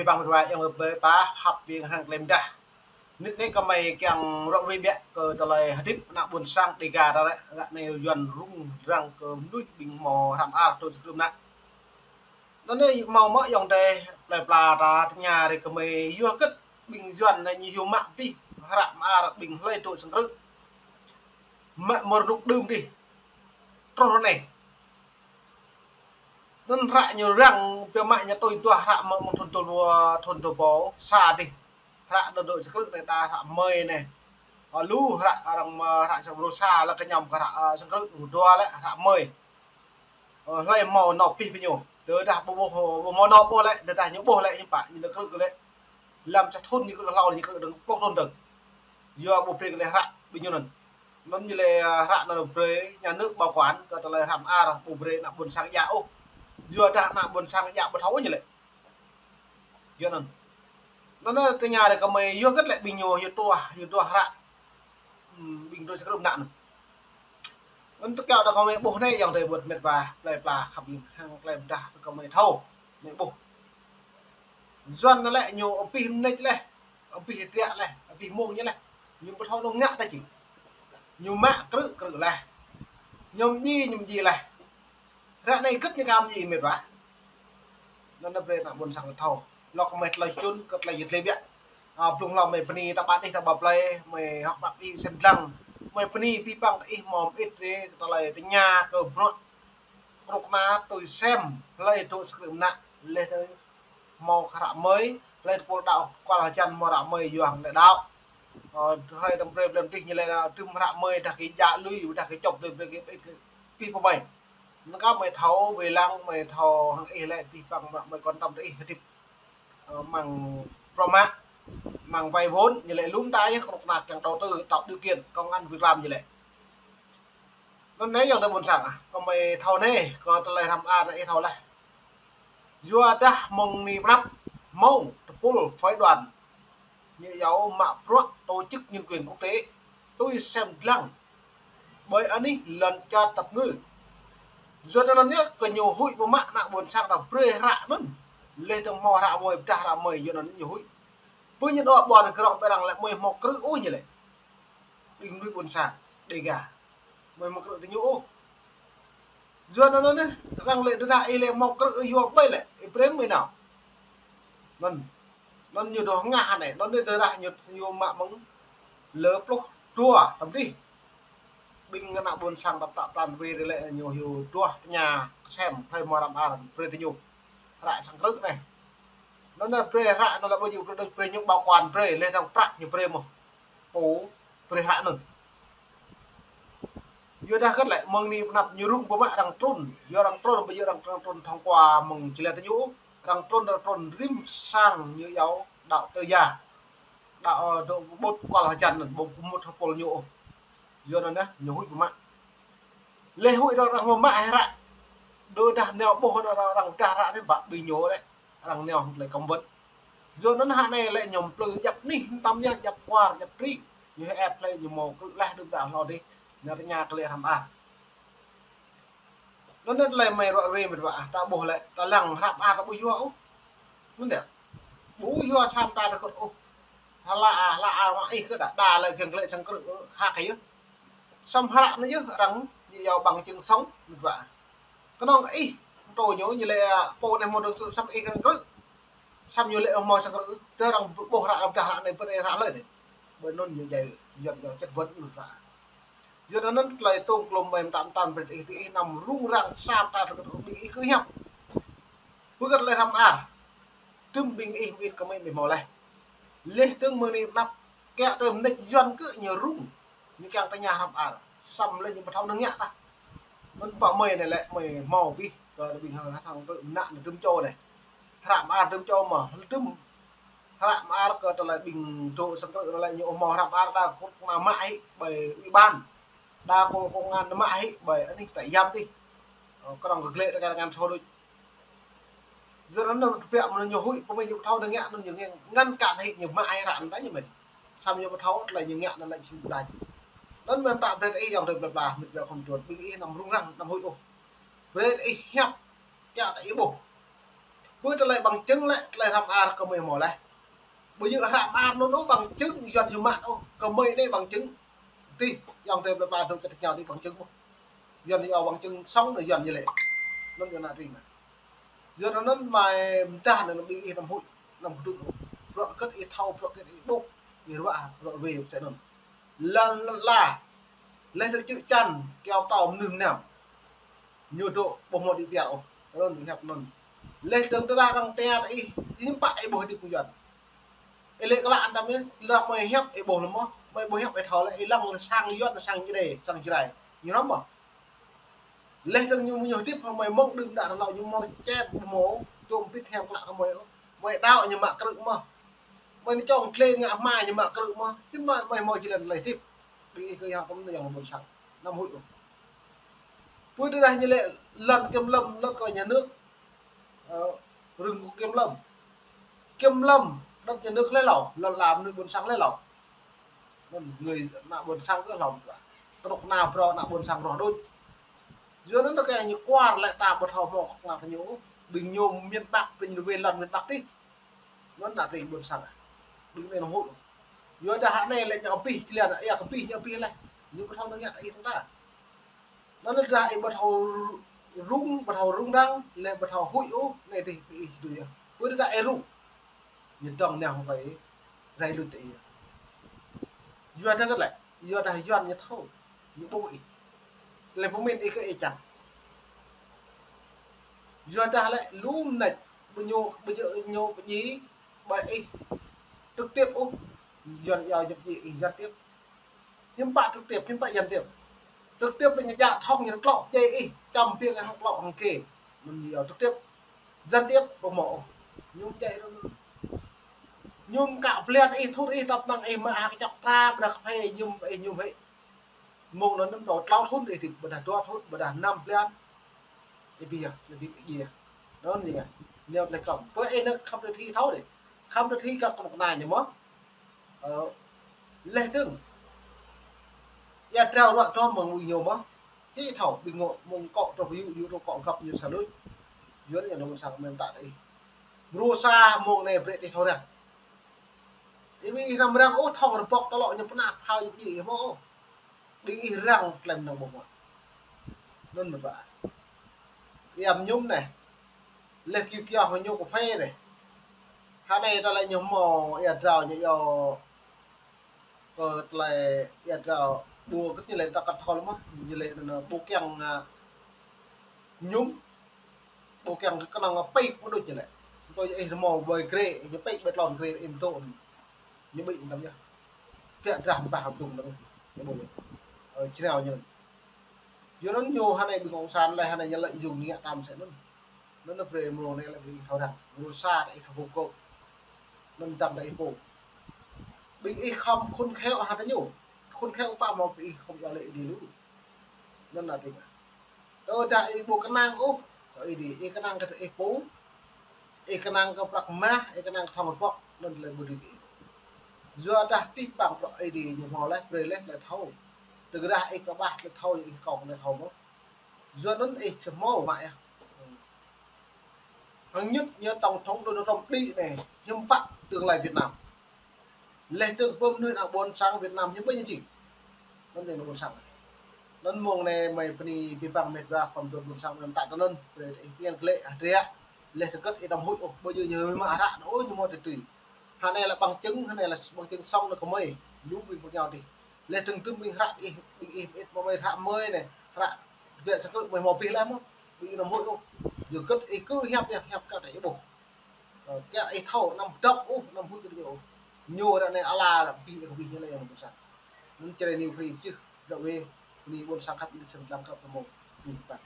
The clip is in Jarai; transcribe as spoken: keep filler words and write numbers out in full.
Păng rua yang lơ plơi pla khăp ƀing hăng klem dah. Nĭt anai kơmơi kiăng rŏ ruai biă kơ tơlơi hơdip ană ƀôn sang Dêga ta lĕ, ră anai Yuan rŭng răng kơ mơnuih ƀing hmâo hră mơar tui sơkrưp ană. Anŭn anai hmâo mơ̆ ayŏng adơi plơi pla ta tơña rai kơmơi yua hơget ƀing Yuan anai ñu hyu mă abih hră mơar ƀing hlơi tui sơkrưp. Mă mơ̆ rơnŭk đưm dih. Truh ră anai. Anŭn hră ñu răng biă mă ñu tui duah hră mơ̆ng thun dua, thun dua rơbâo sa dih. Hră anŭn tui sơkrưp anai đa hră mơi anai. Ơ, lu hră arăng mă hră sơkrưp sa lĕ kơñăm kơ hră, ơ, sơkrưp dua lĕ hră mơi. Ơ, hlơi hmâo nao pih pơ ñu. Tơdah ƀu ƀuh, ƀu hmâo nao ƀuh lĕ, tơdah ñu ƀuh lĕ hiư̆m pă, ñu nao krư̆ lĕ. Lăm sa thun ñu krư̆ hlâo ñu krư̆ dơ̆ng pluh thun dơ̆ng. Yua ƀu brơi kơ lĕ hră ƀing ñu anŭn. Anŭn ñu lĕ, ơ, hră anŭn brơi nhà nước bảo quản kơ tơlơi hră mơar ƀu brơi ană ƀôn sang djă ôh. Yua dah ană ƀôn sang djă ƀu thâo ñu lĕ. Yua anŭn. Anŭn anai tơña rai kơmơi yua hơget lĕ ƀing ñu hyu duah, hyu duah hră. Hm, ƀing tui sơkrưp ană anŭn. Anŭn tơkeo ta kơmơi ƀuh anai ayŏng adơi ƀuăt met wa plơi pla khăp ƀing hăng klem dah ta kơmơi thâo. Mơi ƀuh. Yuan anŭn lĕ ñu abih mơneč laih, abih hơdră laih, abih mông ñu laih. Ñu ƀu thâo nao ngă ta jing. Ñu mă krư̆, krư̆ laih. Ñu mdji, ñu mdji laih. Ră anai hơget ñu kơ mdji met wa. Anŭn anai brơi ană ƀôn sang ta thâo. Lŏk kơ mơi tơlơi čun, kơ tơlơi yơh tơlơi biă. Ơ, blung hlâo mơi bơni ta ƀă dih ta ƀă plơi, mơi hơ̆k ƀă ih sem dlăng. Mơi bơni abih bang ta ih hmâo mơit rai, tơlơi tơña kơ bruă kơnuk kơna tui sem, hlơi tui sơkrưp ană, laih dơ̆ng hmâo hră mơi, hlơi tơpul đaŏ kual hơjăn hmâo hră mơi yua hăng đaŏ. Ơ, hlơi dơ̆ng brơi ƀlĕm dih ñu lĕ, ơ, tŭm hră mơi dah kơ djă lui, dah kơ čŏp lui brơi kơ ih pih pơmơi. Anŭn kơ mơi thâo, wai lăng mơi thâo hăng ih lĕ abih bang mơi quan tâm tơ ih hơdip. Ơ, mơ̆ng prŏng mă, mơ̆ng vay vốn, ñu lĕ lŏm ta yơh, kơnuk kơna kiăng đầu tư, tạo điều kiện, công ăn việc làm ñu lĕ. Anŭn anai ayŏng adơi ƀôn sang ah, kơmơi thâo anai, kơ tơlơi hră mơar anai ih thâo laih. Yua dah mơ̆ng anai pơ anăp, hmâo tơpul phái đoàn, ñu iâu mă bruă tổ chức nhân quyền quốc tế, tui sem dlăng ƀơi anih lŏn čar tăp ngư. Yua anŭn yơh kơ ñu huĭ pơmă ană ƀôn sang ta brơi hră anŭn. Laih dơ̆ng hmâo hră mơi pơdah hră mơi yua anŭn ñu huĭ. Pơ ñu đuaĭ ƀôn krong ƀơi arăng lĕ mơi hmâo krư̆ ôh ñu lĕ. Ƀing mơnuih ƀôn sang Dêga. Mơi hmâo krư̆ tơ ñu ôh. Yua anŭn anai, arăng lĕ tơdah ih lĕ hmâo krư̆ yua ƀai lĕ, ih brơi mơi nao. Anŭn, anŭn ñu dŏ hơngah anai, anŭn anai tơdah ñu, ñu mă mơ̆ng lơ pluh dua tơm dih. Ƀing ană ƀôn sang tơpă pran wai rai lĕ ñu hyu duah tơña kơsem, hlơi hmâo hră mơar, brơi tơ ñu. Hră sang krư̆ anai. Anŭn anai brơi hră anŭn lĕ ƀu djơ̆ brơi đôč brơi ñu bảo quản brơi, laih dơ̆ng prăk ñu brơi mơ̆. Pô, brơi hră anŭn. Yua dah hơget lĕ, mơ̆ng anai pơ anăp ñu rŭng pơmă arăng trŭn. Yua arăng trŭn, ƀu djơ̆ arăng trŭn, trŭn thông qua mơ̆ng čơlĕ tơ ñu. Arăng trŭn, arăng trŭn rĭm sang ñu iâu đaŏ tơ ya. Đaŏ, ơ, dŏ ƀut kual hơjăn anŭn, ƀu mŭt hơpul ñu ôh. Yua anŭn yơh, ñu huĭ pơmă. Laih huĭ arăng, arăng mă hră. Tơdah nao ƀuh arăng, arăng dah hră anai ƀă ƀing ñu anai. Arăng nao lĕ cấm vận. Yua anŭn hră anai lĕ ñu plư djăp anih, tam yơh djăp kwar, djăp tri. Ñu hĕ ĕp lĕ ñu hmâo kơ laih đưm đă hlâo dih. Ñu tơña kơ lĕ hră mơar. Anŭn anai tơlơi mơi rŏ ruai met wa ah, ta ƀuh lĕ, ta lăng hră mơar ta ƀu yua ôh. Anŭn dih. Ƀu yua sam ta tơkŭt ôh. Hla a, hla a mă ih kơ đa, đa lĕ kiăng kơ lĕ sang krư̆, hă kơ yơh. Sam hră anai yơh arăng, ñu iâu bằng chứng sống, met wa ah. Kơnơ̆ng ih, tơ ñu, ñu lĕ, pô anai hmâo đương sự, sam ih kiăng krư̆. Sam ñu lĕ hmâo sang krư̆, tơ arăng ƀuh hră, arăng pơdah hră anai, pơdah hră hlơi anai. Ƀơi anŭn ñu djai, yua, yua čăt wơ̆t met wa ah. Yua anŭn tơlơi tông klôm ƀai mơtam mơtam brơi ih, tơ ih anăm rŭng răng sa ta tơkŭt ƀing ih kơ hiăp. Bơ kơ tơlơi hră mơar. Tơm ƀing ih mơit kơ mơi mơi hmâo laih. Laih dơ̆ng mơ̆ng anai pơ anăp kiăng tơm mơneč Yuan kơ ñu rŭng. Ñu kiăng tơña hră mơar. Sam lĕ ñu ƀu thâo nao ngă tah. Anŭn pă mơi anai lĕ mơi hmâo abih. Kơ ƀing hăng hăng tơ mơnă anai tơm čô anai. Hră mơar tơm čô mơ̆. Tơm Hră mơar kơ tơlơi ƀing dŏ sang krư̆ anŭn lĕ ñu hmâo hră mơar đa kơnuk kơna mă hĭ ƀơi ủy ban. Đa kơ công an mă hĭ ƀơi anih trại giam dih. Ơ, kơnơ̆ng kơ glĕ tơkai ngăn sô đôč. Yua anŭn tơbiă mơ̆n ñu huĭ pơmĭn ñu ƀu thâo nao ngă anŭn ñu ngăn, ngăn cản hĭ ñu mă hĭ hră anŭn đa ñu mĭn. Sam ñu ƀu thâo tơlơi ñu ngă anŭn lĕ jing ƀu đač. Anŭn mơ̆n ta brơi ih ayŏng adơi plơi pla, met wa khŏm tuan. Ƀing ih anăm rŭng răng, anăm huĭ ôh. Brơi ih hiăp, kiăng ta ih ƀuh. Bơ tơlơi bằng chứng lĕ, tơlơi hrăm ar kơ mơi hmâo laih. Bơ yơ̆ hrăm ar anŭn ôh bằng chứng, Yuan hiu mă ôh, kơ mơi anai bằng chứng. Tih, yŏng tơlơi pla dŏ čăt kơñao tih bằng chứng mơ̆n. Yuan yua bằng chứng sống anŭn Yuan ñu lĕ. Anŭn yua ană tring. Yuan anŭn mơi mdah anŭn ƀing ih anăm huĭ, anăm kơdŭn ôh. Bruă hơget ih thâo, bruă hơget ih ƀuh, ih ruă, ruă ruê mơsĕ anŭn. Lăn, lăn ala, laih dơ̆ng čư̆ čan, kiao tâo mơnuih mơnam. Ñu dŏ ƀu hmâo đĭ piar ôh. Anŭn ñu hiăp anŭn. Laih dơ̆ng tơdah arăng tia tơ ih, ih hiư̆m pă ih ƀuh hơdip mơ̆ng Yuan. Ih lĕ klă anăm ih, tơdah mơi hiăp ih ƀuh lơ̆m mơ̆n, mơi ƀu hiăp ih thâo lĕ, ih lăng sang Yuan sang Jrai, sang Jrai. Ñu hrŏm mơ̆n. Laih dơ̆ng ñu mơ̆ ñu hơdip hăng mơi mơ̆ng đưm đă rơlâo ñu mơ̆ čep mơ̆, čôm pit hiam klă kơ mơi. Mơi đaŏ ñu mă krư̆ mơ̆n. Mơi anai čong tlê ngă hma ñu mă krư̆ mơ̆n. Sim mơi, mơi hmâo jơlan tơlơi hơdip. Ƀing ih kơ yang tơm yang ƀôn sang. Anăm huĭ ôh. Pơ tơdah ñu lĕ lŏn kiểm lâm, lŏn của nhà nước, ơ, rừng của kiểm lâm. Kiểm lâm, đất nhà nước laih hlâo, lŏn ala mơnuih ƀôn sang laih hlâo. Anŭn người ană ƀôn sang kơ hlâo. Kơnuk kơna phrâo ană ƀôn sang rŏh đôč. Yua anŭn tơ kơ ñu kuar lĕ ta ƀu thâo hmâo kơnuk kơna tơ ñu. Ƀing ñu miền Bắc, ƀing ñu wai lŏn miền Bắc tih. Anŭn ană tring ƀôn sang. Ƀing anai anăm huĭ. Yua dah anai lĕ ñu abih, jơlan, ia kơ abih, ñu abih laih. Ñu ƀu thâo nơ̆ng ngă ih tơnta. Anŭn lĕ dah ih ƀu thâo rŭng, ƀu thâo rŭng răng, lĕ ƀu thâo huĭ ôh, anai tih ƀing ih tui yơh. Pơ tơdah ih rŭng. Ñu dŏng nao hăng ih, rai luč tơ ih. Yua dah hơget lĕ, yua dah Yuan ñu thâo, ñu ƀuh ih. Lĕ pơmĭn ih kơ ih čang. Yua dah lĕ lu mơneč, ƀu ñu, ƀu ñu, ñu pơjing, ƀu ih trực tiếp ôh, Yuan yua ñu pơjing ih gián tiếp. Hiư̆m pă trực tiếp, hiư̆m pă gián tiếp. Trực tiếp lĕ ñu djă thŏng ñu klŏ djai ih, čăm piêng hăng klŏ hăng kê. Anŭn ñu yua trực tiếp. Gián tiếp ƀu hmâo ôh. Ñu djai anŭn. Ñu kă blan ih, thut ih, tơpă năng ih mă hă kơčŏk tra, ƀôdah kơphê, ñu ih ñu hĕ. Mơ̆ng anŭn anăm dŏ tlâo thŭn ih hơdip, ƀôdah dua thŭn, ƀôdah năm blan. Ih ƀiă, ih hơdip ih djai. Anŭn ñu ngă. Ñu tơlơi khŏm. Pơ ih nao khŏm tơthi thâo dih. Khŏm tơthi kơ kơnuk kơna ñu mơ̆n. Ơ, laih dơ̆ng. Ia drao ruă tơm mơ̆ng ƀing ñu mơ̆n. Hĭ thâo, ƀing ngŏ mơ̆ng kŏ tơpă yŭ, yŭ tơpă kŏ găp ñu sa luč. Yua anŭn ană ƀôn sang mơ̆n ta tơ ih. Bruă sa mơ̆ng anai brơi ih thâo răng. Ih ƀing ih anăm răng ôh, thŏng rơbŏk tơlŏ ñu pơnah phao ñu pơjing ih mơ̆n ôh. Ƀing ih răng tlem năng ƀuh mơ̆n. Anŭn mơ̆n ƀă. Ia mơñum anai. Laih kiu kiao hăng ñu kơphê anai. Hă anai ta lĕ ñu hmâo ia drao ñu yua kơ tơlơi ia drao ƀu kơ ñu lĕ ta kăt thol mơ̆n. Ñu lĕ anŭn ƀu kiăng, a, mơñum. Ƀu kiăng kơ kơnơ̆ng pĕ pơđuč ñu lĕ. Tui ih hmâo ƀơi grê, ñu pĕ ƀơi tlôn grê ih tŭ. Ñu ƀĭ tơm yơh. Kiă drah ƀah hơdôm tơm yơh. Ñu ƀuh yơh. Ơ, jrao ñu. Yua anŭn ñu hă anai ƀing cộng sản lĕ hă anai ñu lợi dụng ñu ngă tơm mơsĕ anŭn. Anŭn ană brơi mơ̆ng anai lĕ ƀing ih thâo răng. Mơ̆ng sa ta ih thâo pô kôk. Anŭn dăm ta ih pô. Ƀing ih khŏm khôn khéo hă tơ ñu. Khôn khéo pă mơ̆ ƀing ih khŏm yua lĕ ih dih lu. Anŭn ană tring. Tơdah ih ƀu kơnang ôh, kơ ih dih, ih kơnang kơ ih pô, ih kơnang kơ prăk mah, ih kơnang kơ thŏng rơbŏk, anŭn tơlơi ƀu dưi kơ ih. Yua dah pih pang prăk ih dih ñu hmâo laih, brơi laih tơlơi thâo. Tơdah ih kơƀah tơlơi thâo, ih kŏng tơlơi thâo mơ̆n. Yua anŭn ih či hmâo mă yơh. Hăng ñŭt ñu tổng thống Donald Trump đĭ anai, hiư̆m pă tương lai Việt Nam. Laih dơ̆ng pơm mơnuih ană ƀôn sang Việt Nam hiư̆m pă ñu jing. Anŭn ană ƀôn sang. Anŭn mơ̆ng anai mơi bơni abih bang met wa khŏm dŏ ƀôn sang mơi mơta tơ anŭn. Brơi ih pơmĭn glaĭ hơdră. Laih dơ̆ng hơget ih anăm huĭ ôh, ƀu djơ̆ ñu mă hră anŭn ôh ñu hmâo tơtui. Hă anai lĕ bằng chứng, hă anai lĕ bằng chứng sống anŭn kơ mơi. Lu ƀing pơkơñao tih. Laih dơ̆ng tơm ƀing hră ih, ƀing ih ƀiă mơi hră mơi anai. Hră ƀiă sa kơ mơi hmâo abih laih mơ̆n. Ƀing ih anăm huĭ ôh. Yua hơget ih kơ hiăp yơh, hiăp kơ ta ih ƀuh. Ơ, kiă ih thâo, anăm dŏp ôh, anăm huĭ kơ ñu ôh. Ñu ră anai ala ră abih, abih ñu lĕ yang ƀôn sang. Anŭn Jrai New Free čih, ră wĕ, bơni ƀôn sang khăp ih sĭt lăng kơ pơmông. Abih bang.